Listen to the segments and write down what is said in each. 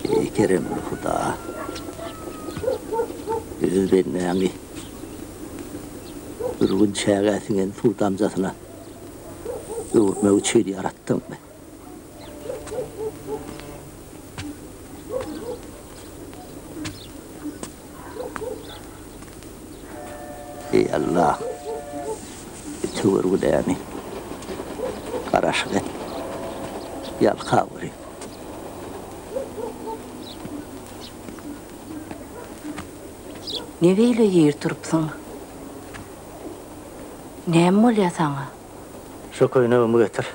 Eý keremli Huda! Öz bendäňi bir gün çägä siňen suw damjasyna öwürmek üçin ýaratdyňmy? Eý Allah! Ötewür günämi, garaşyk et, ýalkaweri. Ne beýle ir turupsyň? Näme bolýa saňa? Şo köýnegimi getir.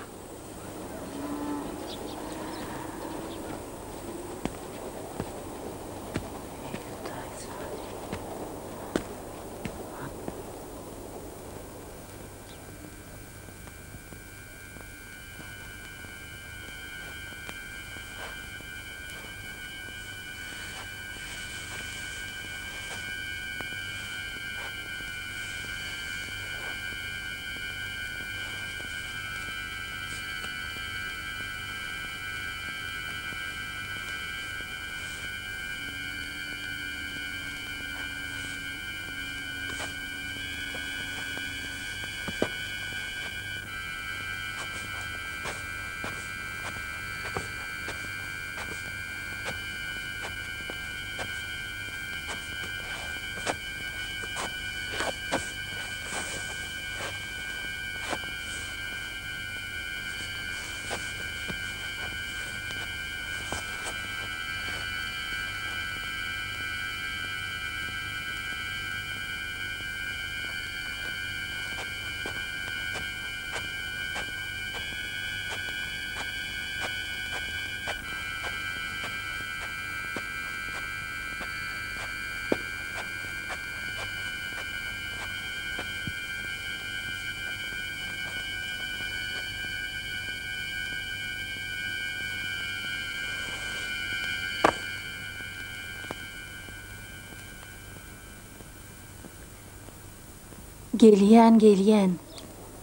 Gelýän, gelýän.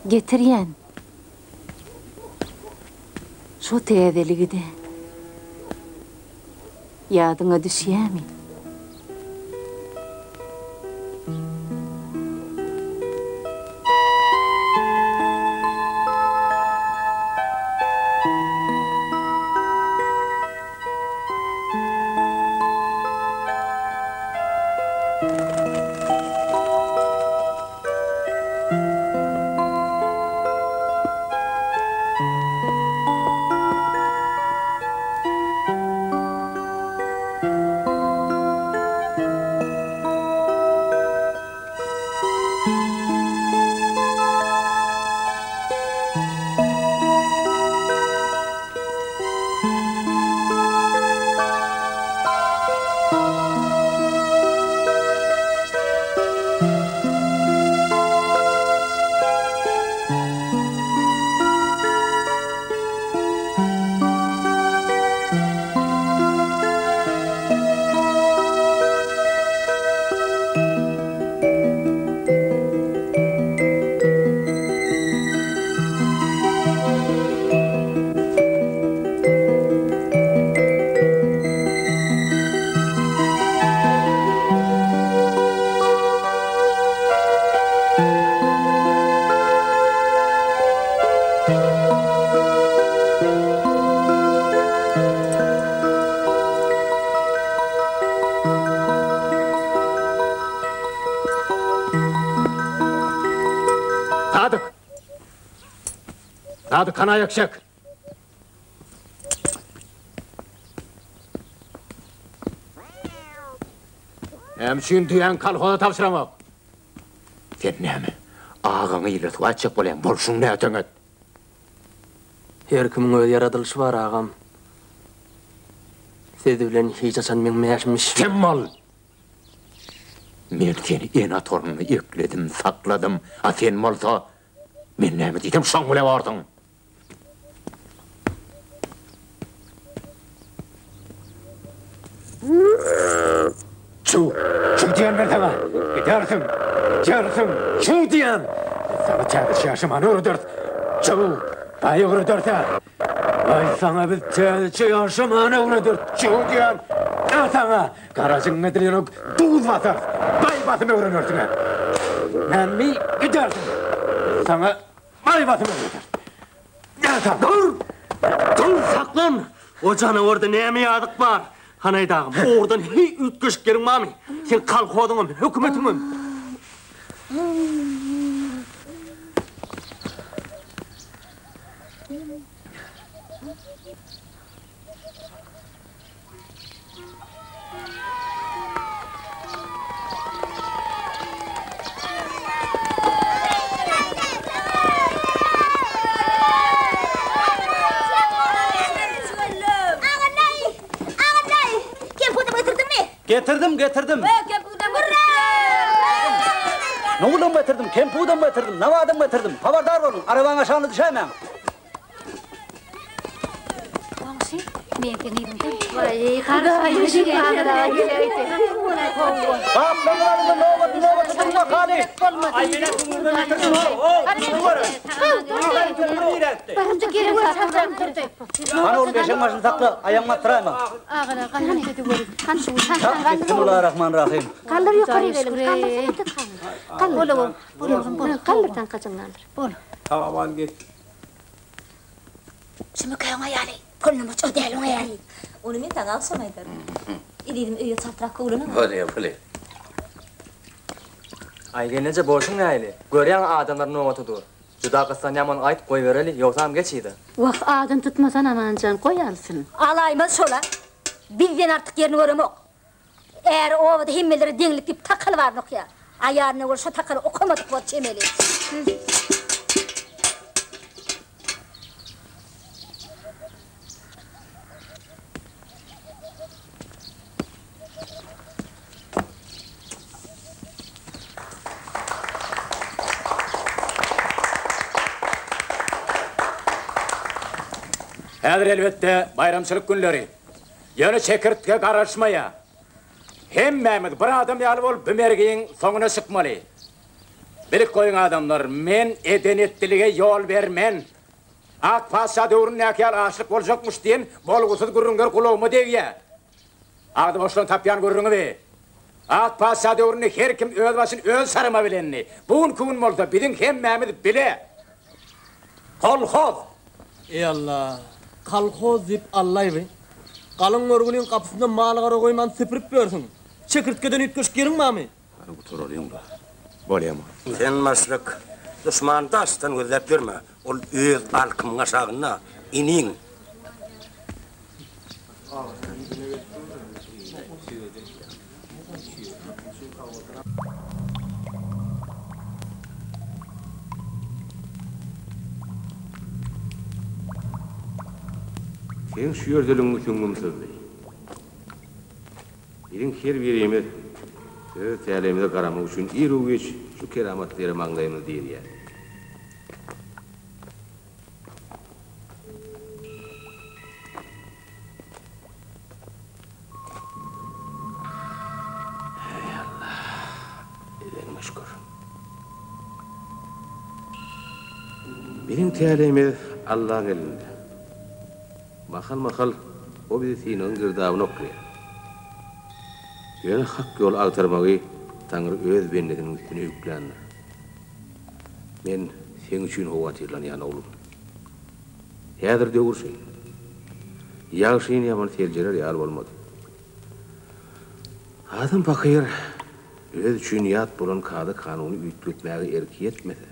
Getirýän. Şo täzeligi-de. Ýadyňa düşýämi? Sadyk! Sadyk hany aýak çek! Näme üçin düýäňi kolhoza tabşyraňok? Sen näme, agaňy ile suwa etjek bolýaň, bolşuň näteňet? Her kimiň öz ýaradylyşy bar, agam. Siz bilen hiç haçan meň mäşim bişmez. Sem bol! Men seni ene-ata ornunda ekledim, sakladym, a sen bolsa, men näme diýsem şoň bile borsuň. Çüw, çüw diýen men saňa! Gidersiň, gidersiň, çüw diýen! Biz saňa täzeçe ýaşamany öwrederis! Çüw, baý öwrederis-ä! Baý saňa biz täzeçe ýaşamany öwrederis! Çüw diýen! Nä saňa! Garajygyňa edil ýürek duz basarys! Baý basym öwrenersiň-ä! Näme gidersiň? Biz saňa baý basym öwrederis! Nä saňa? Dur! Dur, saklan! O janawarda näme ýazyk bar? Hany aýt agam, ogrudan heý üýtgeşik ýeriň barmy? Seň kolhozyňam, hökümetiňem. Getirdim, getirdim. Nowulam getirdim, kempudam getirdim, nawadam getirdim. Habardar boluň, arabaň aşagyna düşäýmäň. Goňşy, men seni yzyňdan. Waý, Hudaýym şükür. Gaplaň alyndy, nobatly nobatly durma, hany. Aý, men Hany ol beşiň başyny sakla, aýagyňy atdyraýma. Bismillarahmanrahym. Galdyr ýokary gelin, galdyr. Bol, bol, galdyr taňkajyň galdyr. Bol. Sag aman geç. Şümükäň aýaly, polnomoç o däl oň aýaly. Ony men saňa agşam aýdaryn. Ezizim öýe çaltrak köwleniň. Bolýa, bolýa. Aý gelneje bolşuň nähili? Görýäň adamlar nobata dur. Juda gyssanýan boluň aýt goýbereli, ýogsam geç yza. Wah adyny tutmasana Amanjan goý alsyn. Alaýmaz şola. Bizden artyk ýerini göremok. Äri obada hemmelere deňlik diýip takal baryny okýar. Aýalyna bol şo takaly okamadyk bor çemeli. Häzir elbetde baýramçylyk günleri. Ýöne çekirtge garaşmaýar. Hemmämiz bir adam ýaly bolup bu mergiň soňuna çykmaly. Bilip goýuň adamlar, men eden-etdilige ýol bermen. Ak patyşa döwründäki ýaly açlyk boljakmyş diýen bolgusyz gürrüňler gulagyma degýär. Agzy boşdan tapýan gürrüňi bi. Ak patyşa döwründe her kim öz başyny öz şarama bilendi. Bu günki gün bolsa biziň hemmämiz bile. Kolhoz! Eý Alla, kolhoz diýip allaýby. Galyň görgüliň gapysynda mal-gara goýman süpürip ýörsüň. Çekirtgeden üýtgeşik ýeriň barmy? Hany gutaralyň-da. Bolýamy? Sen başlyk, duşmany daşdan gözläp ýörme. Ol öz alkymyň aşagynda, iniň. Seň şu ýerdeligiňi süňňüm syzdy. Biziň her birimiz öz täleýimize garamak üçin iru-giç şu keramatly ýere maňlaýymyzy direýäris. Eý Alla, edeniňe şükür. Biziň täleýimiz Allaň elinde. Mahal-mahal o bizi synagyň girdabyna oklaýar. Ýöne hak ýoly agtarmagy Taňry öz bendesiniň üstüne ýükländir. Men seň üçin howatyrlanýan, oglum. Häzir döwür şeýle. Ýagşyny ýamany seljerer ýaly bolmady. Adam pahyr öz üçin ýat bolan kada-kanuny üýtgetmäge erki ýetmese.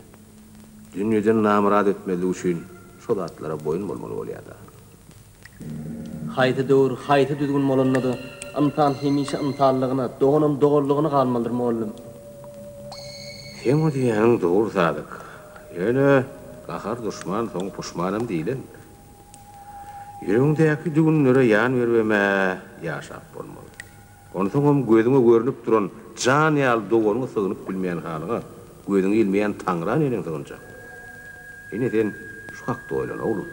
Dünýeden namyrat etmezlik üçin şo zatlara boýun bolmaly bolýar-da. Haýsy döwür, haýsy düzgün bolanda-da, ynsan hemişe ynsanlygyna, doganam doganlygyna galmalydyr, mugallym. Seň o diýýäniň dogry, Sadyk. Ýöne gahar duşman, soň puşmanam diýlen. Ýüregiňdäki düwünlere ýan beribem-ä ýaşap bolmaz. Onsoňam gözüňe görnüp duran jan ýaly doganyňa sygynyp bilmeýän halyňa, gözüňi ilmeýän Taňra neneň sygynjak? Ine sen şu hakda oýlan, oglum.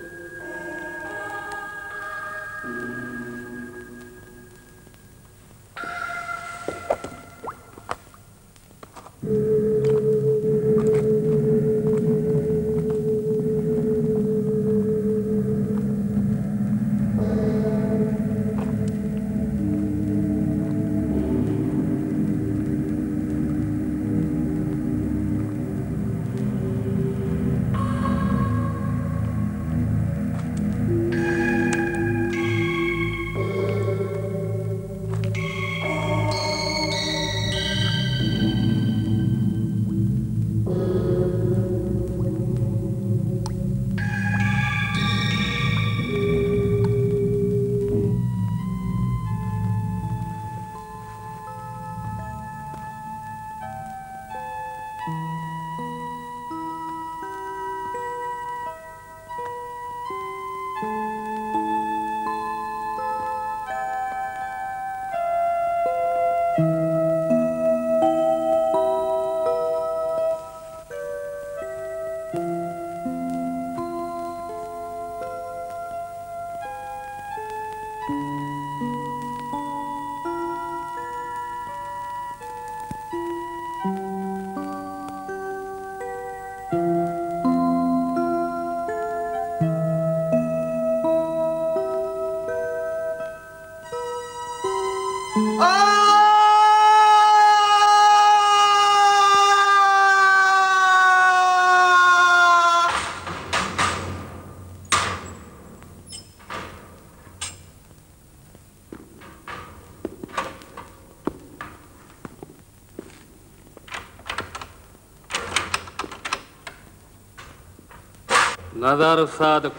Nazarow Sadyk,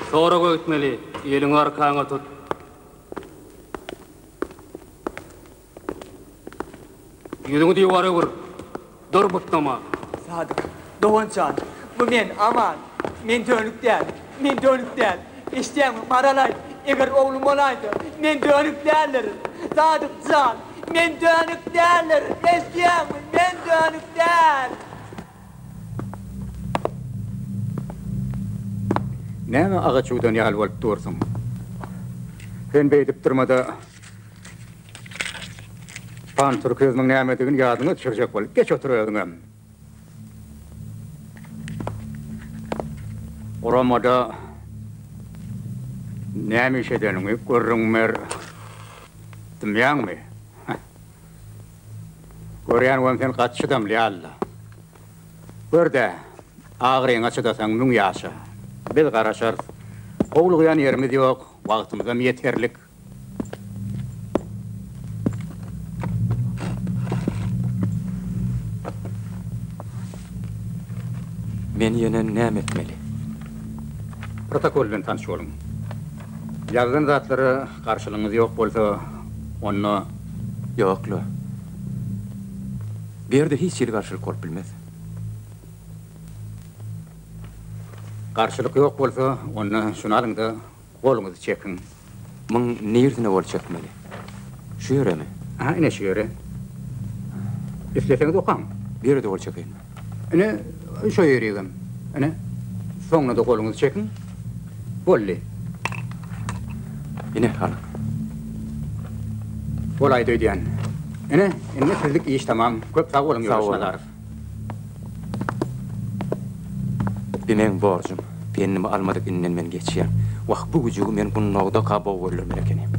soraga gitmeli, eliňi arkaňa tut. Ýüzüňi diwara öwür, dur butnama. Sadyk, dogan jan, bu men, Aman. Men dönük däl, men dönük däl. Eşidýäňmi, Maralaý, eger oglum bolaýsa, men dönük däldirin. Sadyk jan, men dönük däldirin, eşidýäňmi, men dönük däl. Näme agaç ýuwdan ýaly bolup dursuň? Sen beýdip durma-da, pantürkizmiň nämedigini ýadyňa düşürjek bol. Geç otur özüňem. Guramada näme iş edeniňi gürrüň ber. Dymýaňmy? Görýän bom sen gaty çydamly ýaly-la. Gör-dä, agyryňa çydasaň müň ýaşa. Biz garaşarys. Howlugýan ýerimiz ýok, wagtymyzam ýeterlik. Men ýene näme etmeli? Protokol bilen tanyş boluň. Ýazylan zatlara garşylygyňyz ýok bolsa, onda. Ýok-la. Bu ýerde hiç hili garşylyk bolup bilmez. Garşylyk ýok bolsa, onda şuny alyň-da, Goluňyzy çekiň. Muň nirsine gol çekmeli? Şu ýeremi? Aha, ine şu ýere. Isleseňiz okaň. Bu ýere-de gol çekeýinmi? Ine, şo ýerigem. Ine, soňuna-da goluňyzy çekiň. Boldy. Ine, alyň. Bolaýdy öýdýän. Ine, indi sizlik iş tamam. Köp sag boluň, ýoldaş Nazarow. Bi meň borjum. Pennimi almadyk inden men geçýän. Wah, bu güjügi men gundagdaka bow öldürmeli ekenim.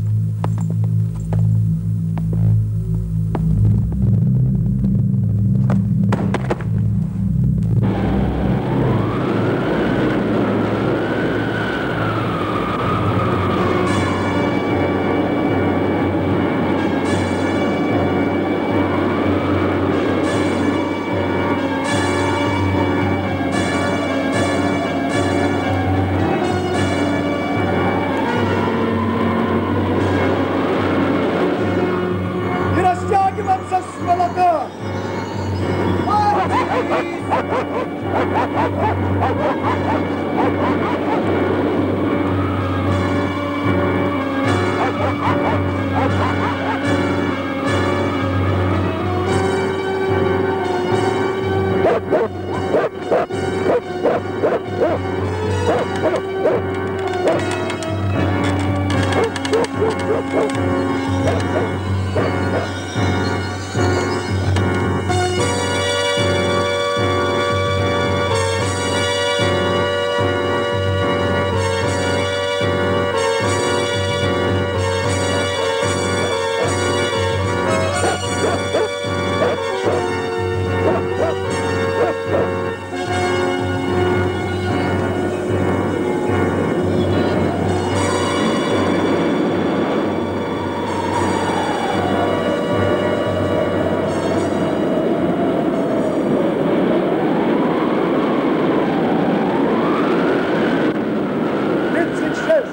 36,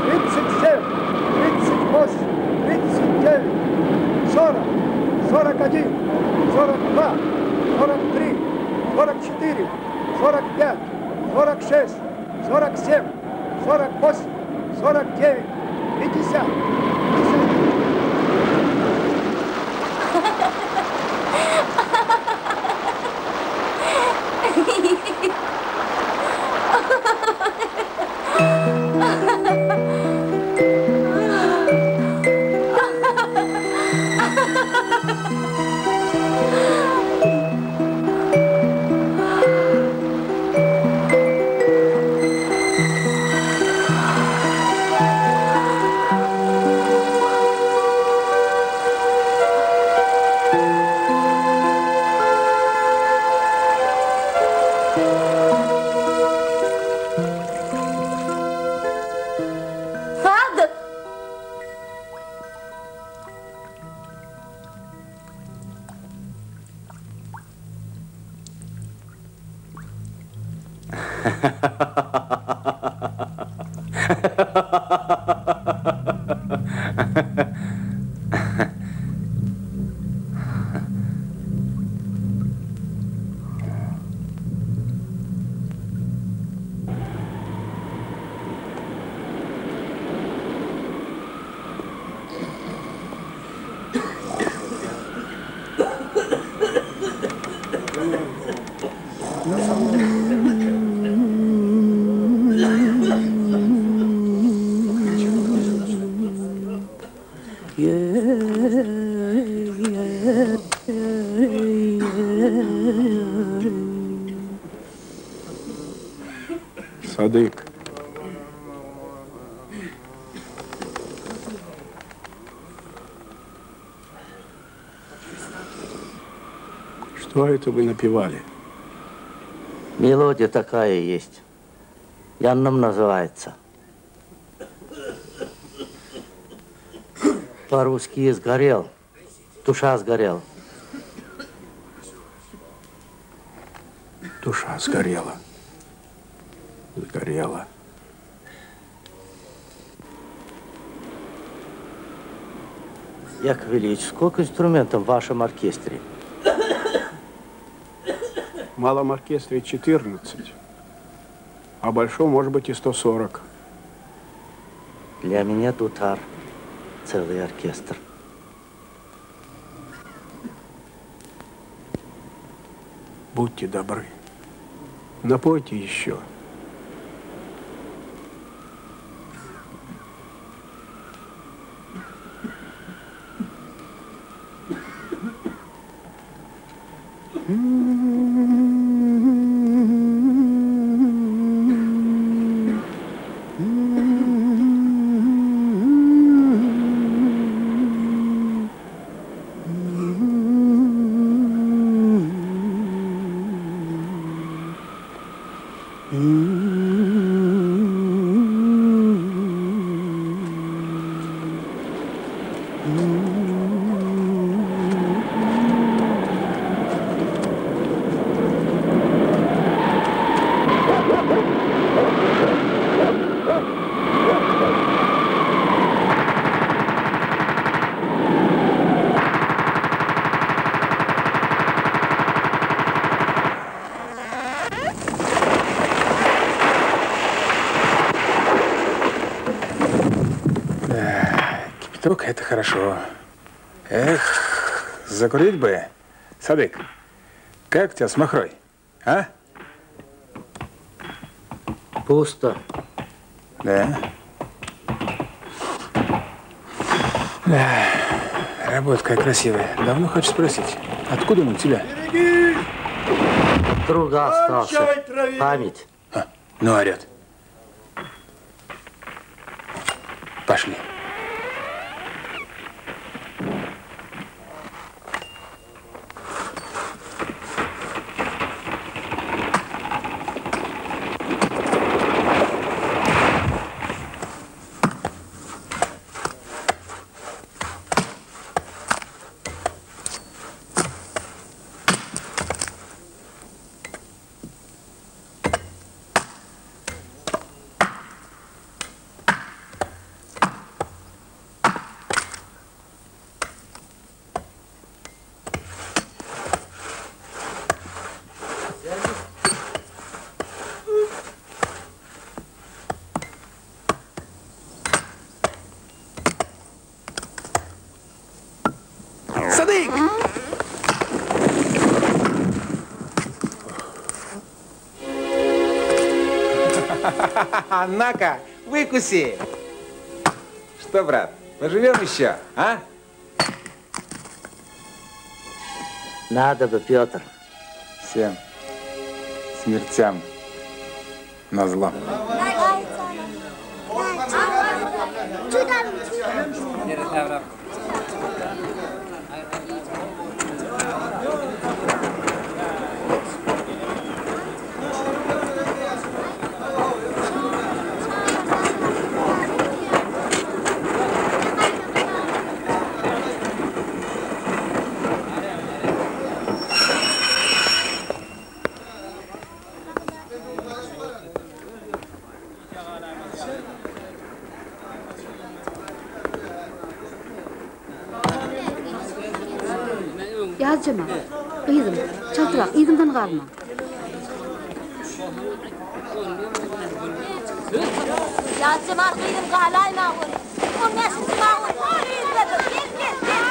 37, 38, 39, 40, 41, 42, 43, 44, 45, 46, 47, 48, 49, 50. Sadyk! Sadyk. Что это вы напевали? Мелодия такая есть. Янном называется. По-русски сгорел. Душа сгорела. Душа сгорела. Сгорела. Яков Ильич, сколько инструментов в вашем оркестре? В малом оркестре 14, а большом, может быть, и 140. Для меня дутар целый оркестр. Будьте добры, напойте еще. Кипяток – это хорошо. Эх, закурить бы. Садык, как у тебя с махрой, а? Пусто. Да? Да, работа какая красивая. Давно хочу спросить, откуда он у тебя? От друга остался. Память. А, ну, орет. Пошли. Садык! На-ка, выкуси! Что, брат, поживем еще, а? Надо бы, Петр. Всем смертям назло. Ýazjemal, gyzym, çaltrak, yzymdan galma. Ýazjemal, gyzym, galaýma ony. On bäşinji wagon yzdadyr. Gel, gel, gel.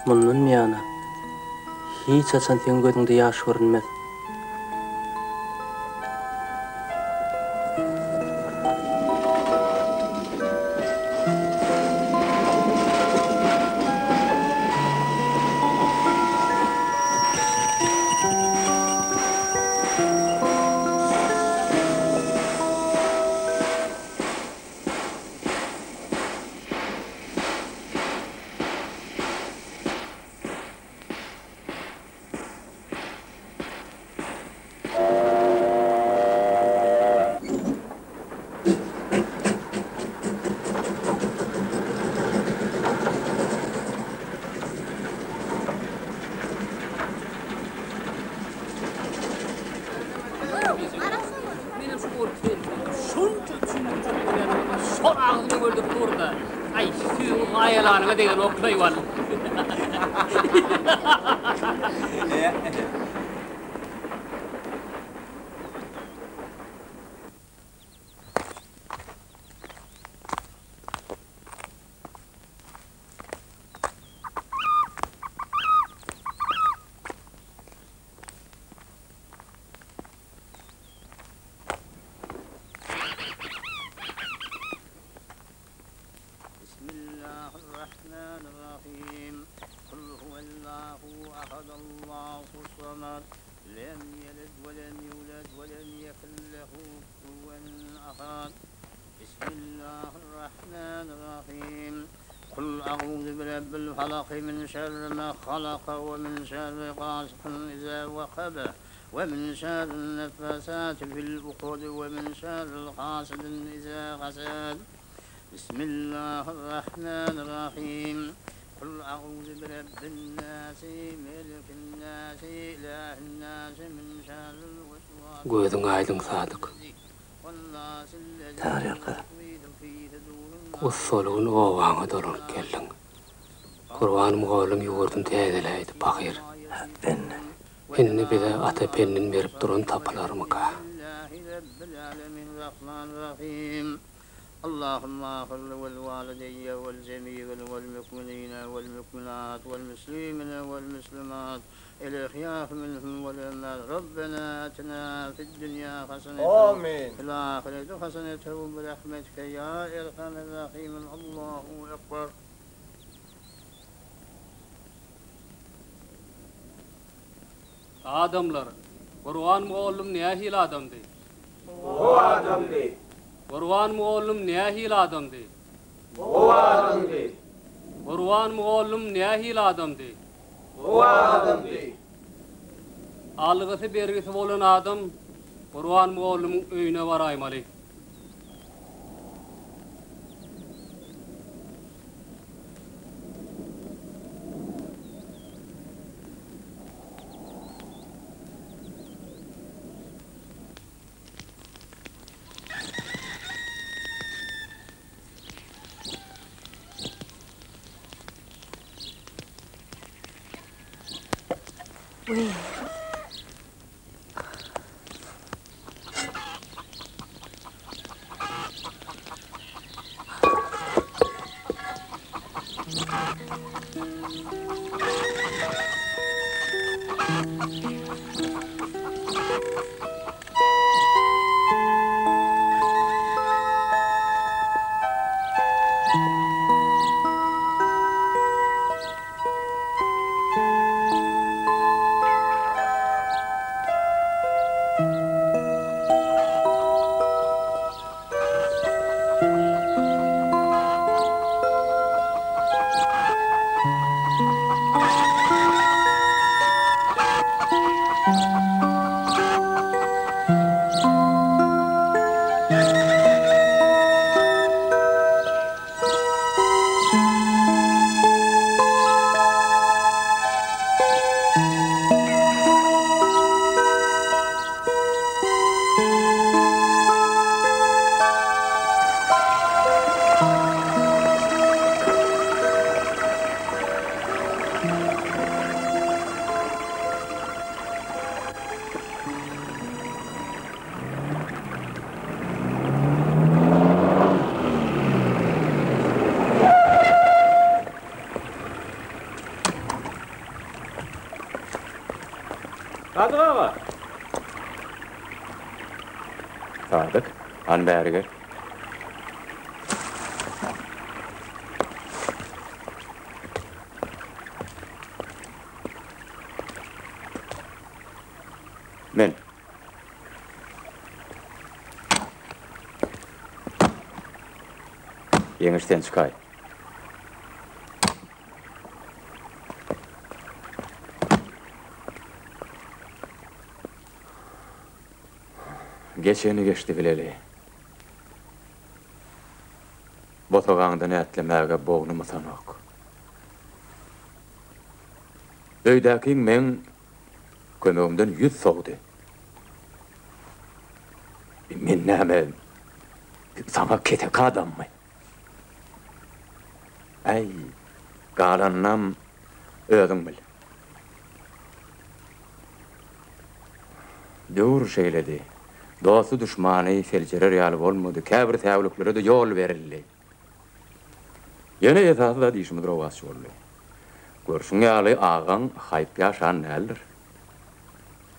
Mundan buýana hiç haçan seň gözüňde ýaş görünmez. Şol agzyna gördük durda. Aý, süýüň maýalanyňa degen oklaý wal. Lem ýelid we lem ýulad we lem ýekun lehu kufuwen ahad. Bismillahirrahmanirrahim. Kul a'uzu birabbil falak min şerri ma halaka we min şerri gasikin iza wekebe we min şerrin neffasati fil ukudi we min şerril hasidin iza hased. Bismillahirrahmanirrahim. Kul a'uzu birabbin nasi, melikin nasi, ilahin nasi min şerril vesvasil Gözüň aýdyň Sadyk. Taňryýalka. Gussaly gün obaňa dolanyp geldiň. Gurban mugallym ýurduny täzeläýdi pahyr. Bende. Indi bize ata pendini berip duran tapylarmyka? Allahumma agfir vel walideyye vel jemi'il vel mükminine vel mükminat vel müslimine vel müslimat el ehyâh minhum vel emvât Rabbena atina fid dünya haseneten Amin. fil ahireti haseneten bi rahmetike ya erhamer rahimin Allahu ekber. Adamlar, Gurban mugallym nähili adamdy? Gowy adamdy. Gurban mugallym nähili adamdy? Gowy adamdy. Gurban mugallym nähili adamdy? Gowy adamdy. Algysy-bergisi bolan adam Gurban mugallymyň öýüne baraýmaly. Weý. Sadyk aga! Sadyk, hany bäri gel. Men. Ýeňiş sen çykaý. Geçeni geçdi bileli. Bosagaňdan ätlemäge bognum ysanok. Öýdäkiň meň kömegimden ýüz sowdy. Men näme, saňa keseki adammy? Äý, galanynam özüň bil. Döwür şeýledi. Dosty-duşmany seljerer ýaly bolmady, käbir säwliklere-de ýol berildi. Ýöne esasy zat işimiz rowaç boldy. Görşüň ýaly, agaň haýp ýaşan däldir.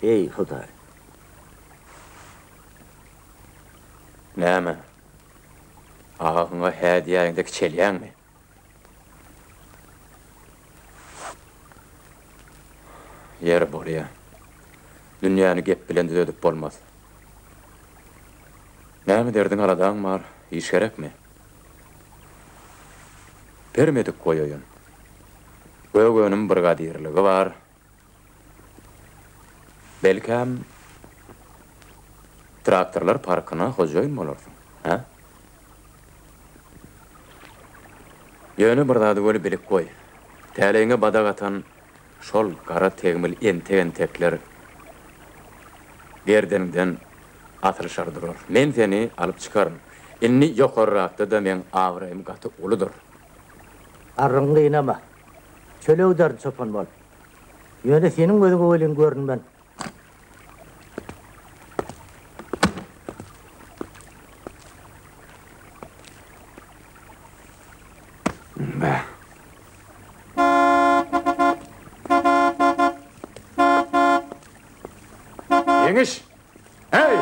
Eý, Hudaý! Näme, agaňa hä diýäýeňde kiçelýäňmi? Ýeri bolýa. Dünýäni gep bilen düzedip bolmaz. Näme derdiň-aladaň bar, iş gerekmi? Bermedik goýaýyn. Gök önüm brigadirligi bar. Belkäm, traktorlar parkyna hojaýyn bolarsyň, hä? Ýöne bir zady weli bilip goý, täleýiňe badak atan şol gara tegmil entek-entekler gerdeniňden asylyşar durar. Men seni alyp çykaryn. Indi ýokarrakda-da meň abraýym gaty uludyr. Arrygyňy gynama. Çöle giderin çopan bolup. Ýöne seniň gözüňe welin görünmen. Ýeňiş! Heý!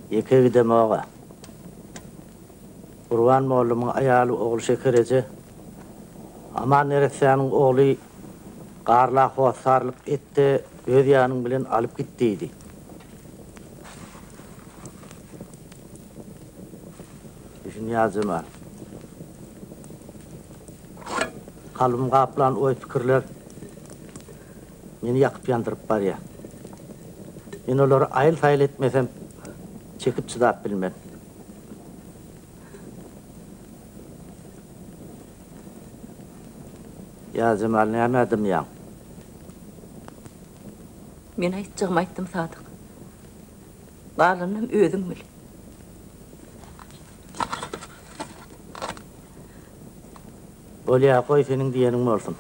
Ýeke gidemog-a. Gurban mollumyň aýaly Ogulşeker eje Aman neressäniň ogly Garla hossarlyk et-de, öz ýanyň bilen alyp git diýdi. Düşünýär Jemal. Kalbymy gaplan oý-pikirler meni ýakyp-ýandyryp barýar. Men olary aýyl-saýyl etmesem, çekip-çydap bilmen. Ýa Jemal nämä dymýaň? Men aýtjagymy aýtdym Sadyk. Galanynam özüň bil. Bolýa, goý seniň diýeniň bolsun.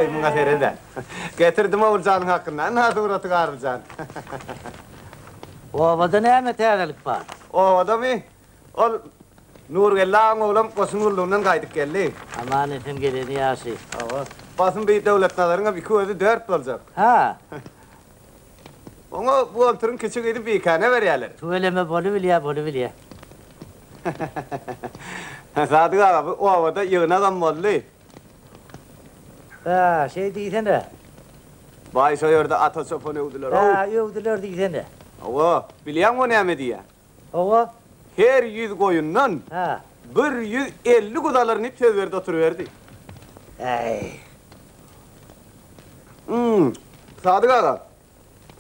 Aý, muňa sered-ä. Getirdim Oguljanyň hakynda. Ynha suraty Garlyjan. Obada näme täzelik bar? Obadamy? Ol Nurgeldi agaň oglam goşun gullugyndan gaýdyp geldi. Aman-esen geleni ýagşy. Hawa. Basym bi Döwletnazaryňam iki gözi dört boljak. Ha. Oňa buhgalteriň kiçi gyzy Bikäne berýärler. Tüweleme bolubilýä, bolubilýä. Sadyk aga, bu obada ýygnagam boldy. Hä, şeý diýsene. Baý şo ýerde Ata çopany öwdüler-ow. Hä, öwdüler diýsene. Hawa, bilýäňmi o näme diýýä? Hawa. Her ýüz goýundan Hä. 150 guzy alaryn diýip söz berdi oturyberdi. Äý. Hum, Sadyk aga,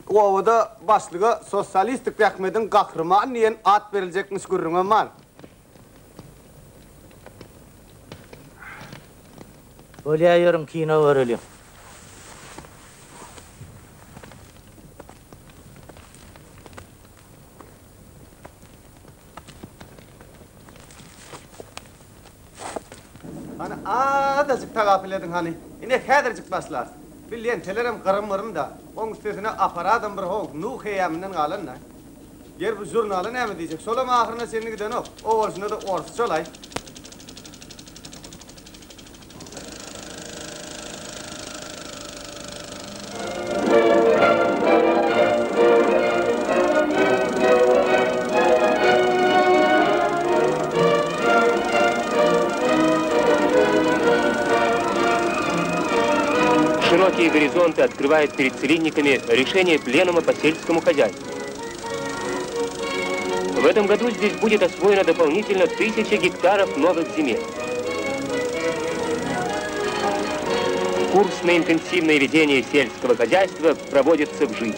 obada başlyga Sosialistik zähmediň gahrymany diýen at beriljekmiş gürrüňem bar. Bolýa ýörüň kino göreliň. Hany azajyk tagapyl ediň hany. Ine häzirjik başlarys. Bi lentelerem gyrym-gyrym-da. Oň üstesine apparadam bir ho, Nuh heýäminden galan-da. Ýer bu žurnala näme diýjek? Şolam ahyryna çenli gidenok. O bolşuna-da orsça-laý. Широкие горизонты открывает перед целинниками решение пленума по сельскому хозяйству. В этом году здесь будет освоено дополнительно 1000 гектаров новых земель. Курс на интенсивное ведение сельского хозяйства проводится в жизнь.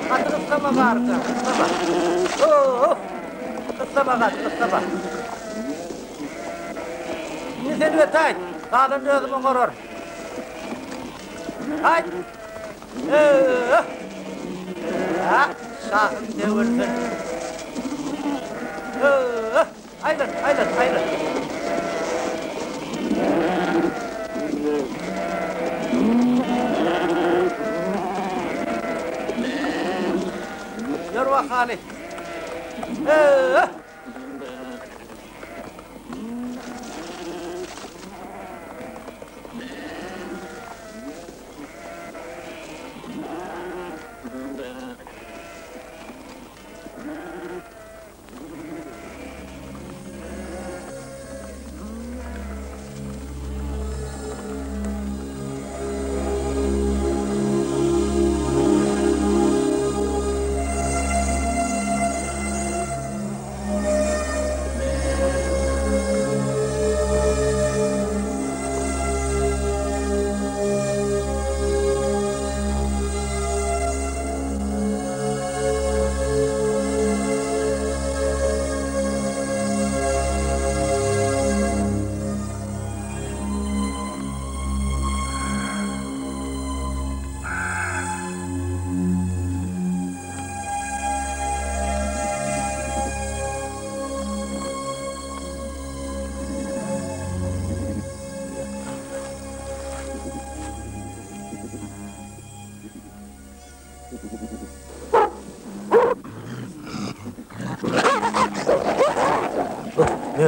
Gaty gyssama barja, gyssama. Oh! Gyssama gaty, gyssama. Indi sen ötäýt, galanyny özüm oňararyn. Haýt! Öh! Hä, şahyň döwülsin. Öh! Aýlan, aýlan, aýlan. Ýör bakaly. Öh!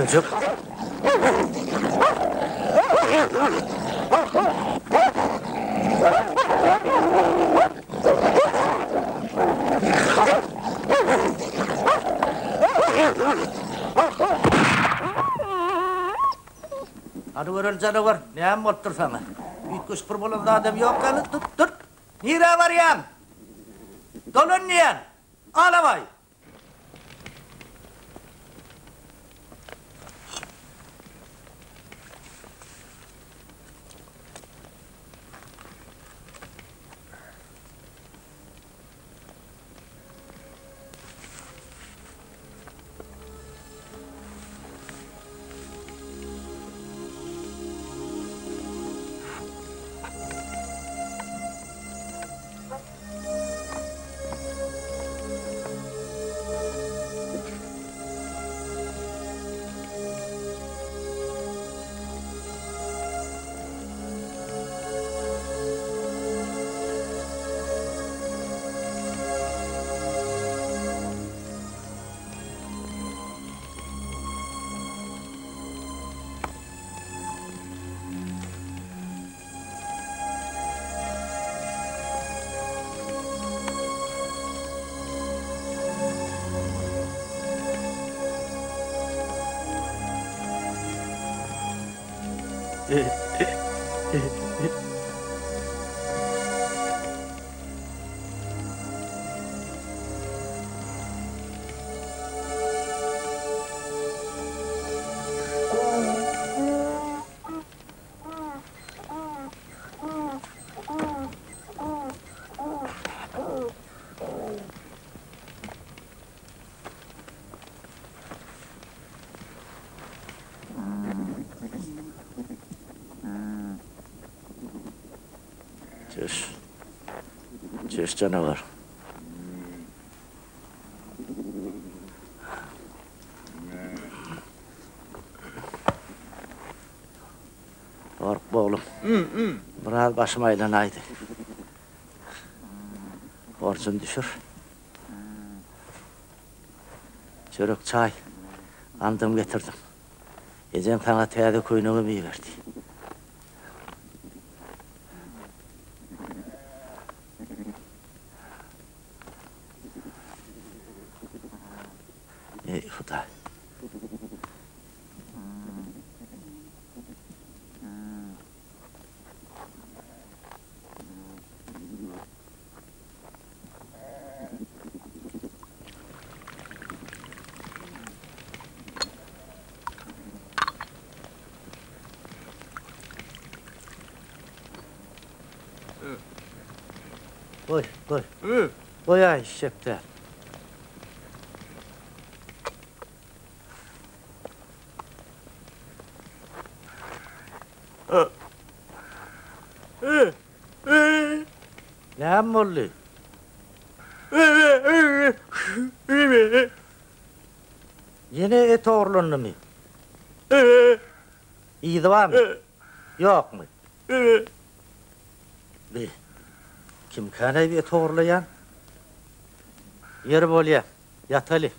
Öldürjek. Hany göreli janawar, näme bolupdyr saňa? Üýtgeşik bir bolan zadam ýok ýaly, dur, dur! Nirä barýaň? Dolan diýýän! Alabaý! Çüş. Çüş canavar. Gorkma oglum. Biraz başym aýlanaýdy. Borjuny düşür. Çörek, çaý, gandym getirdim. Ejeň saňa täze köýnegem iberdi. Eý, Hudaý! Goý, goý. Goýaý, işjek däl. Näme boldy? Ýene et ogurlandymy? Yzy barmy? Ýokmy? Bi, kimkäneý bi et ogurlaýan? Ýeri bolýa, ýataly.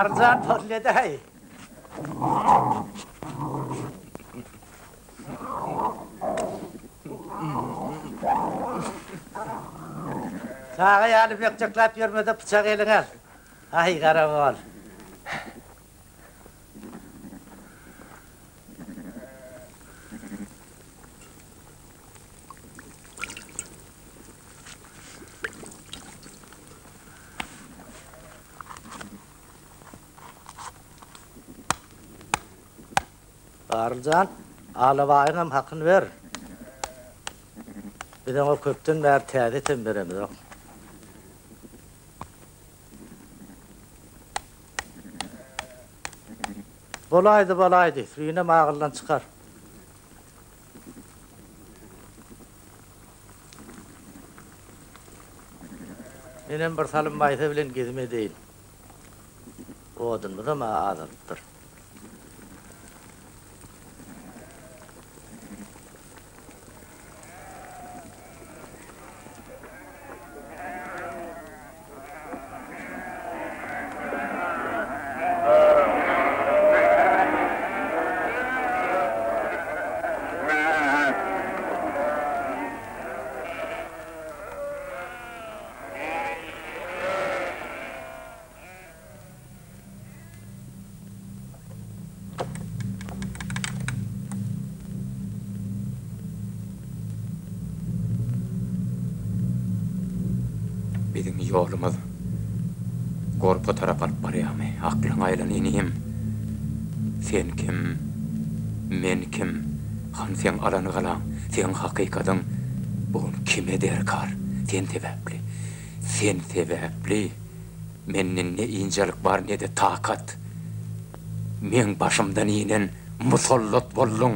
Arzan bolýa-daý. Çaga ýaly bökjekläp ýörme-de pyçagy eliňe al. Aý, garagol. Garly jan, alabaýyňam hakyny ber. Biz oňa köpden bäri täze etem beremizok. Bolaýdy, bolaýdy, sürinem agyldan çykar. Menem bir salym Maýsa bilen gezim edeýin. Odunymyzam-a azalypdyr. Biziň ýolumyz Gorpa tarap alyp barýarmy? Aklyň aýlan inim. Sen kim? Men kim? Hany seň alan galaň, seň hakykatyň? Bu gün kime derkar? Sen sebäpli. Sen sebäpli mende ne ynjalyk bar, ne-de takat. Meň başymdan inen musallat bolduň.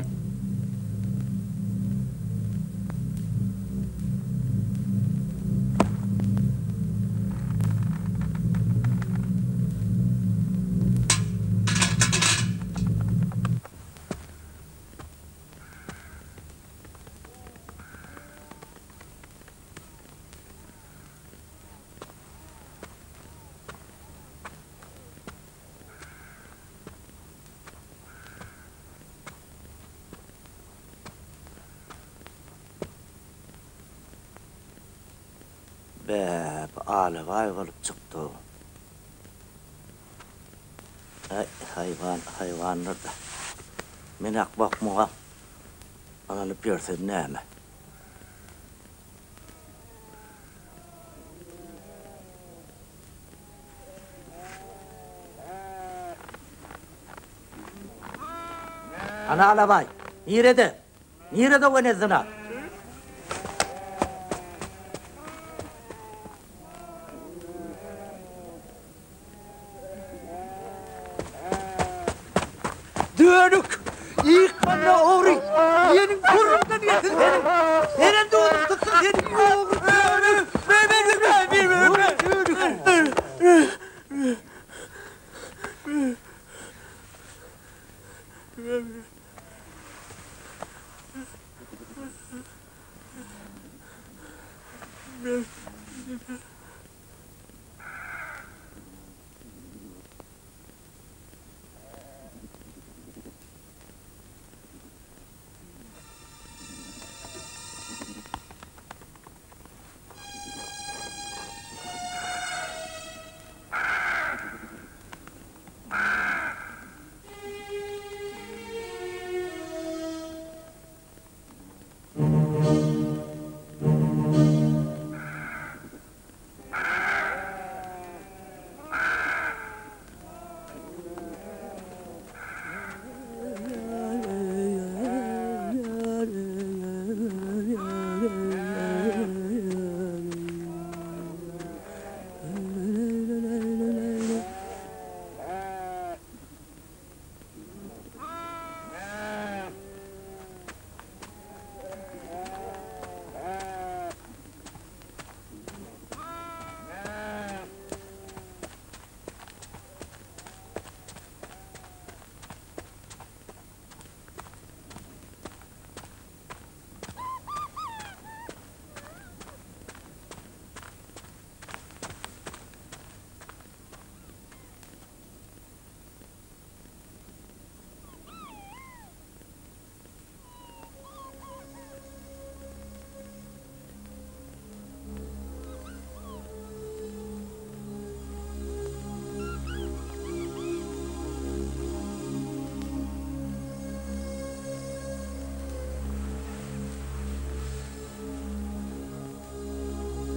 Bä, bu alabaý bolup çykdy-ow. Äý, haýwan, haýwandyr-da. Men akmak muňa ynanyp ýörsem näme? Ana Alabaý, nirede? Nirede o enezyna? Dönük! Ýykmanda ogry! Ýeniň burnundan gelsin seniň! Senem duzum tutsun seniň ogry dönük!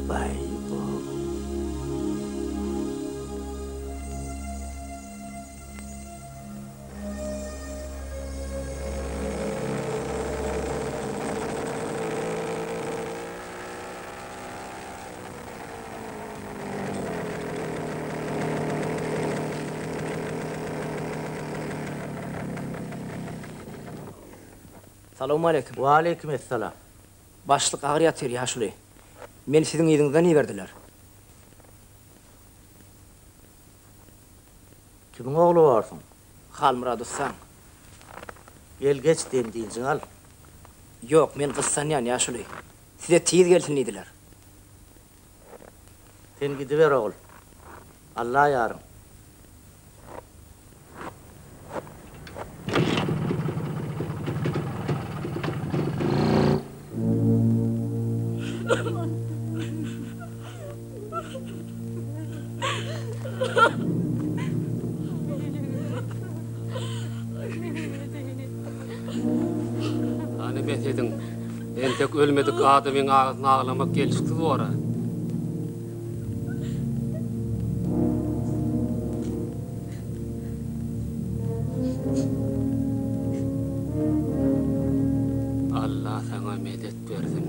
Baý bo. Salowmaleýkim. Waleýkim essalam. Başlyk agyr ýatyr, ýaşuly. Meni siziň yzyňyzdan iberdiler. Kimiň ogly borsuň? Halmyrat ussaň. Gel geç, dem-dynjyňy al. Ýok, men gyssanýan, ýaşuly. Size tiz gelsin diýdiler. Sen gidiber ogul. Alla ýaryň. Hany bes ediň. Entek ölmedik adamyň agysyna aglamak gelşiksiz bor-a. Alla saňa medet bersin.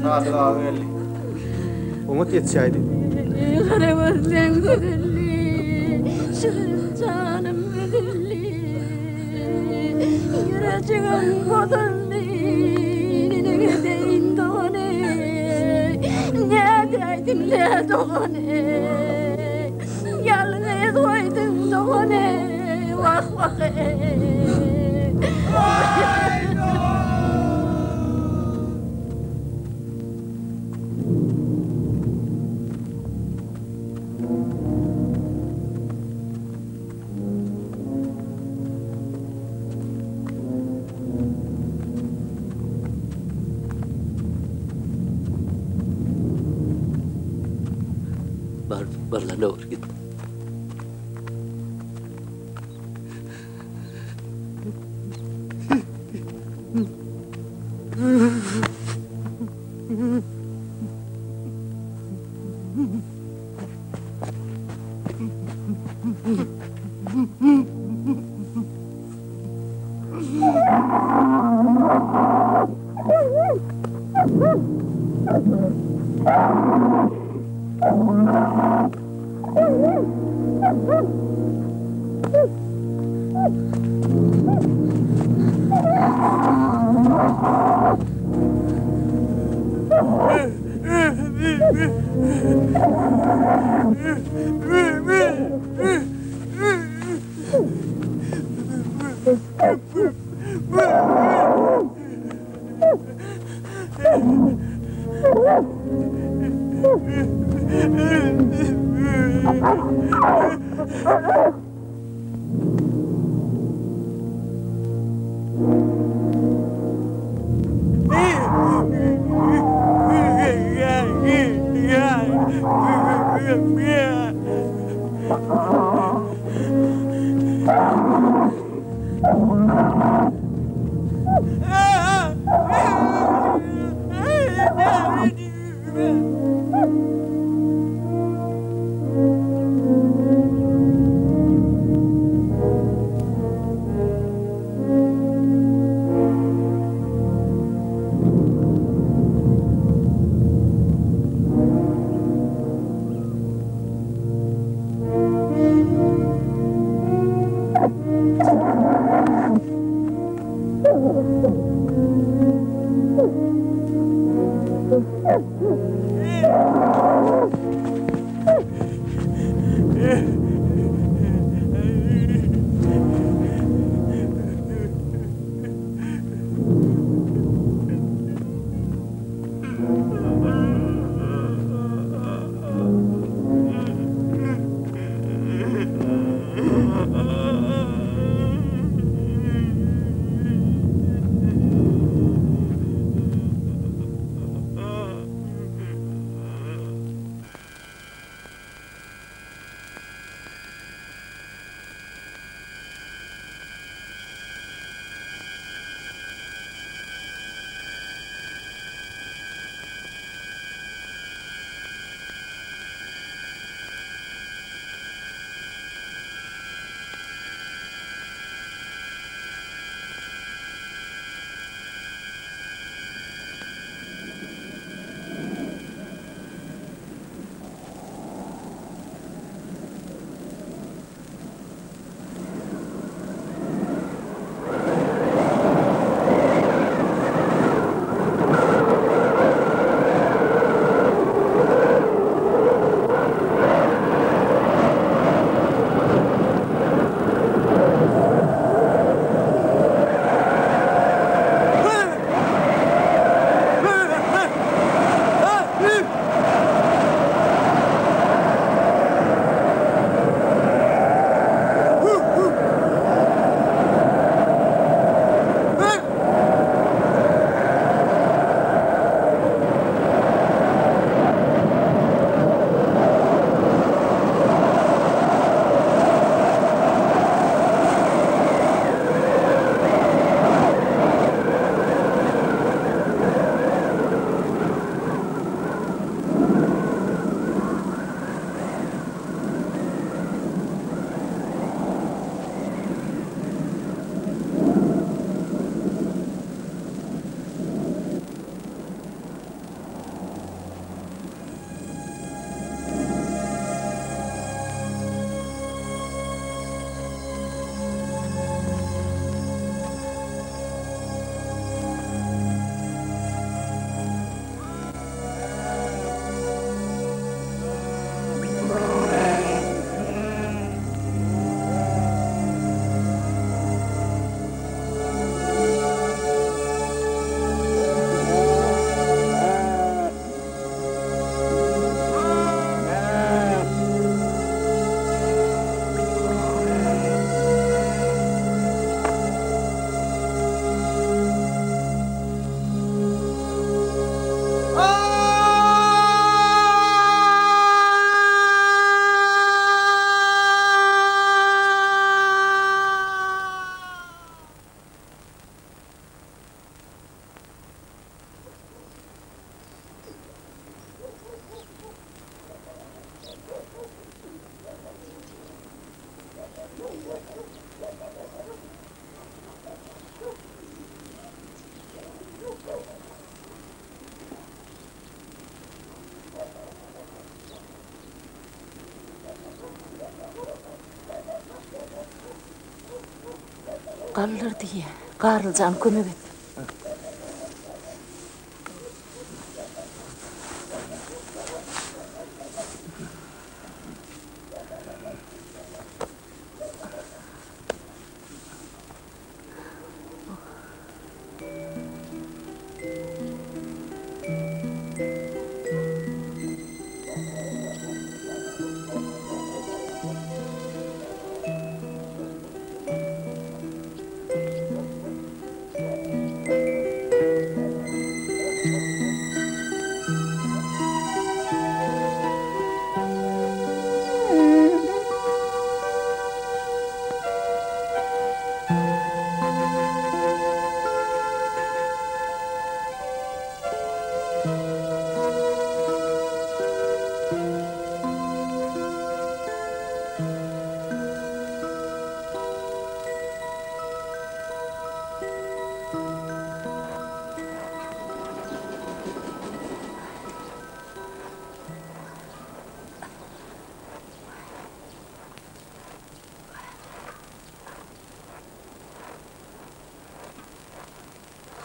Sadyk aga geldi. Oňat ýetişäýdi. Gara gözleň gözelli, şirin janym gözelli, ýürejigim bozuldy, neneň edeýin dogan eý, nädäýdiň le dogan eý, ýalňyz goýduň dogan eý, wah wah eý. Bar, barlaryna bar, git. Galdyr diýýä. Garly jan kömek et.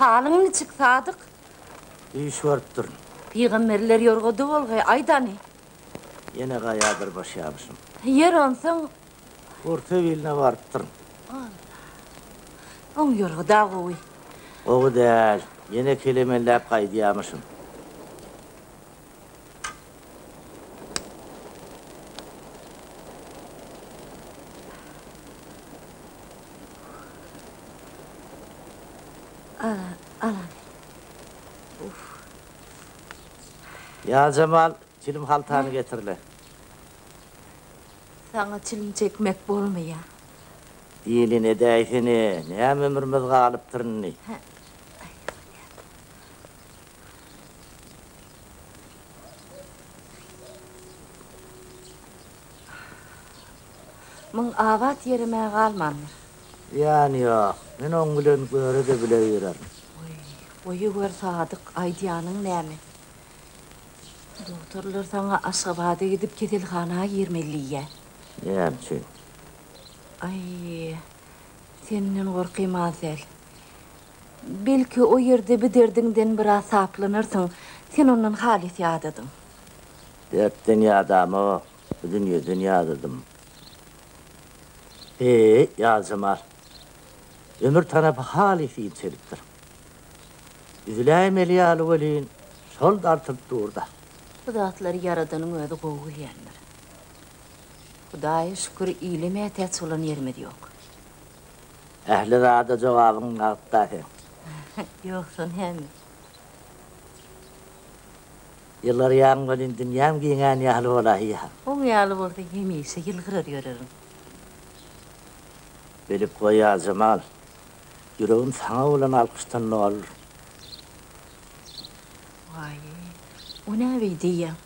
Halyň niçik, Sadyk? Düýş görüpdirin. Pygamberler ýorgada bolgaý, aýt hany. Ýene gaýa dyrmaşýamyşym. Ýer onsoň. Orta biline barypdyryn. Alla. Oň ýorgada gowy. Gowy däl. Ýene kelemenläp gaýdýamyşym. Ýazjemal, çilim haltany getir-le. Saňa çilim çekmek bolmaýar. Diýlin edäýsene, näme ömrümiz galypdyr indi. Muň abat ýerem-ä galmandyr. Zyýany ýok. Men oň bilen göre-de bile girerin. Oý, goýawer Sadyk, aýdýanyň näme? Dogtorlar saňa Aşgabada gidip keselhana girmeli diýýä. Näme üçin? Aý, senden gorkym az däl. Belki, o ýerde bi derdiňden biraz saplanarsyň. Sen ondan halys ýadadyň. Dertden ýadamok, bu dünýeden ýadadym. Heý, Ýazjemal, ömür tanapy halys inçelipdir. Üzüläýmeli ýaly welin, şol dartylyp dur-da. Bu zatlary Ýaradanyň özi gowy bilýändir. Hudaýa şükür, ile mätäç bolan ýerimiz ýok. Ähli zada jogabyň nagt-da seň. Ýogsa näme? Ýylgyrýaň welin dünýäm giňän ýaly bolaýýar. Oň ýaly bolsa hemişe ýylgyrar ýörerin. Bilip goý Ýazjemal, ýüregim saňa bolan alkyşdan dolyr. Waý, o näbeý diýýäň?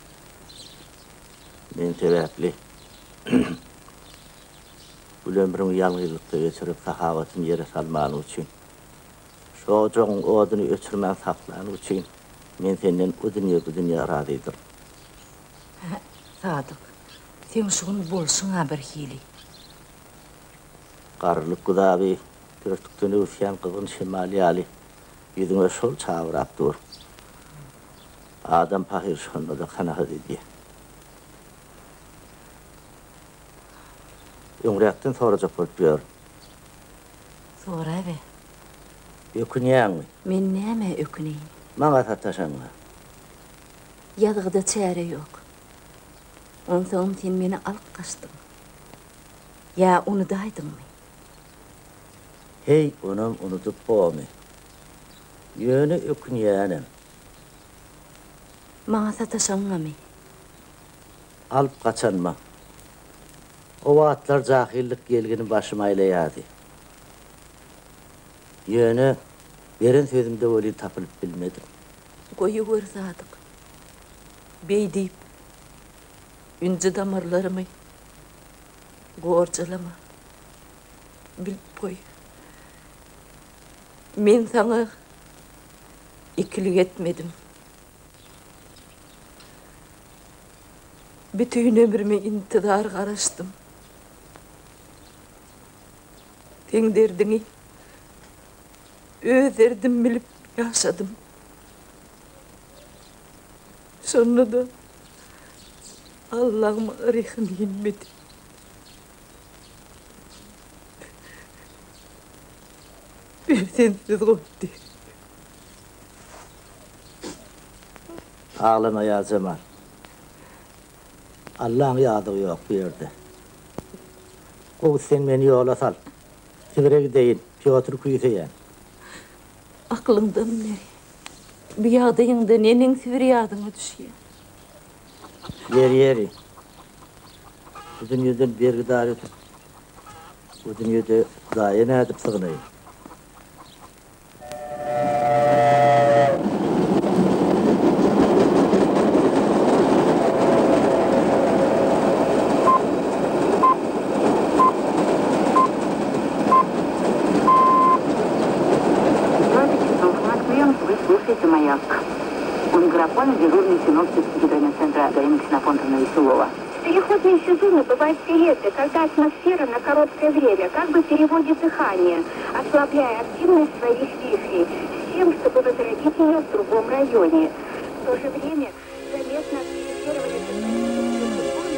Men sebäpli. Gül ömrüňi ýalňyzlykda geçirip, sahawatyny ýere salmanyň üçin, şu ojagyň oduny öçürmän saklanyň üçin men senden o dünýe, bu dünýe razydyryn. Hä, Sadyk, seň şu gün bolşuň-a birhili. Garrylyk güzaby dörtükden öwüsýän gyzgyn şemal ýaly ýüzüňe şol çabyrap dur. Adam pahyr şonda-da kanagat edýär. Öňräkden sorajak bolup ýörün. Soraber. Ökünýäňmi? Men nämä öküneýin? Maňa sataşanyňa. Ýazgyda çäre ýok. Onsoňam sen meni alyp gaçdyň. Ýa unudaýdyňmy? Heý, onam unudyp bormy? Ýöne ökünýänem. Maňa sataşanyňamy? Alyp gaçanyma. O wagtlar jahyllyk ýelgini başyma aýlaýardy. Ýöne beren sözümde welin tapylyp bilmedim. Goýawer Sadyk. Beý diýip, ünji damarlarymy gorjalama. Bilip goý. Men saňa ikilik etmedim. Bütin ömrümi intizar garaşdym. Seň derdiňi. Öz derdimi bilip ýaşadym. Şonda-da Allaň maňa rehimi inmedi. Perzentsiz goýdy. Aglama Ýazjemal. Allaň ýazygy ýok bu ýerde. Gowusy sen meni ýola sal. Sibire gideýin, Pýotry küýseýän. Aklyňdan beri. Bu ýagdaýyňda neneň Sibir ýadyňa düşýär? Ýeri, ýeri. Bu dünýeden bergidar ötüp, o dünýede Hudaýa nädip sygnaýyn? Вы слушаете «Маяк». У микрофона дежурный синоптик гидрометцентра Галина Ксенофонтовна Веселова. Переходные сезоны бывают все лето, когда атмосфера на короткое время как бы переводит дыхание, ослабляя активность своих вихрей, с тем, чтобы возродить ее в другом районе. В то же время заметно активизировались атлантические циклоны.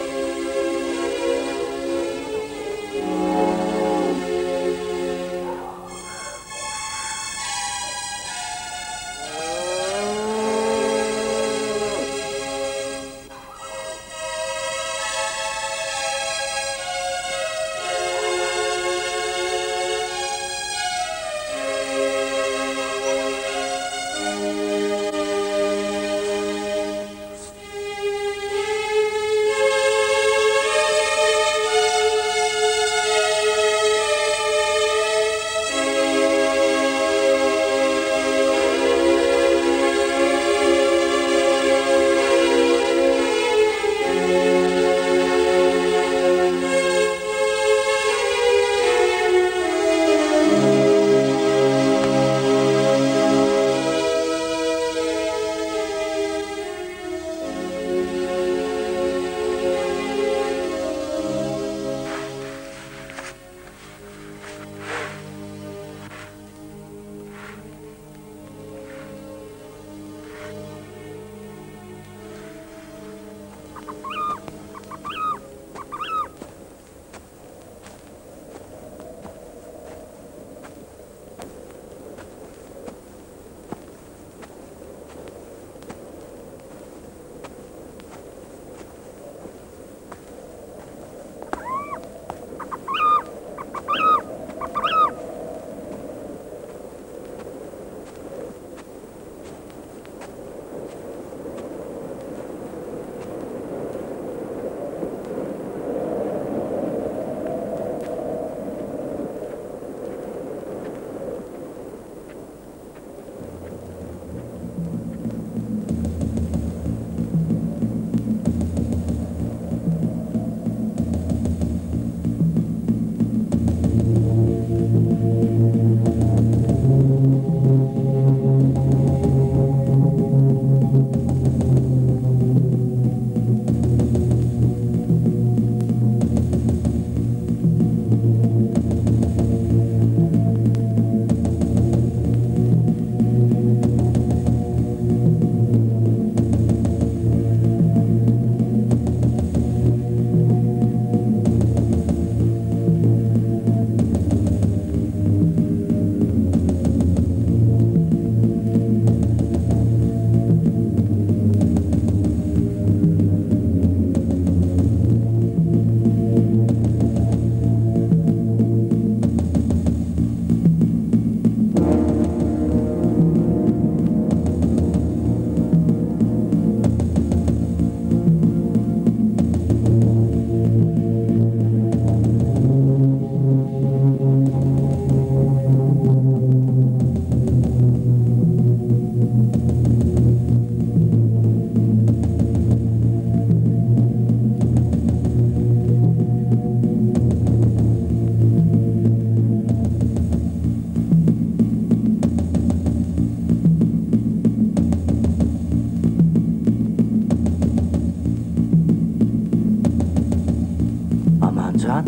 Amanjan,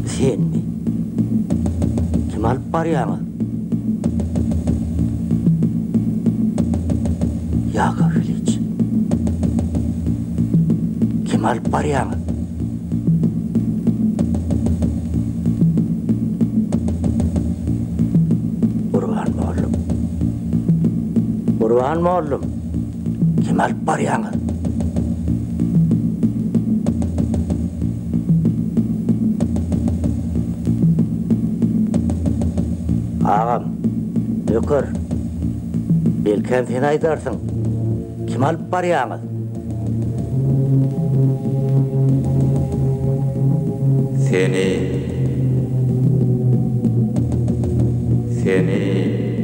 senmi? Kimi alyp barýaňyz? Kimi alyp barýaňyz? Gurban mollum. Gurban mollum. Kimi alyp barýaňyz? Agam, nöker, belkäm sen aýdarsyň, kimi alyp barýaňyz? Seni. Seni.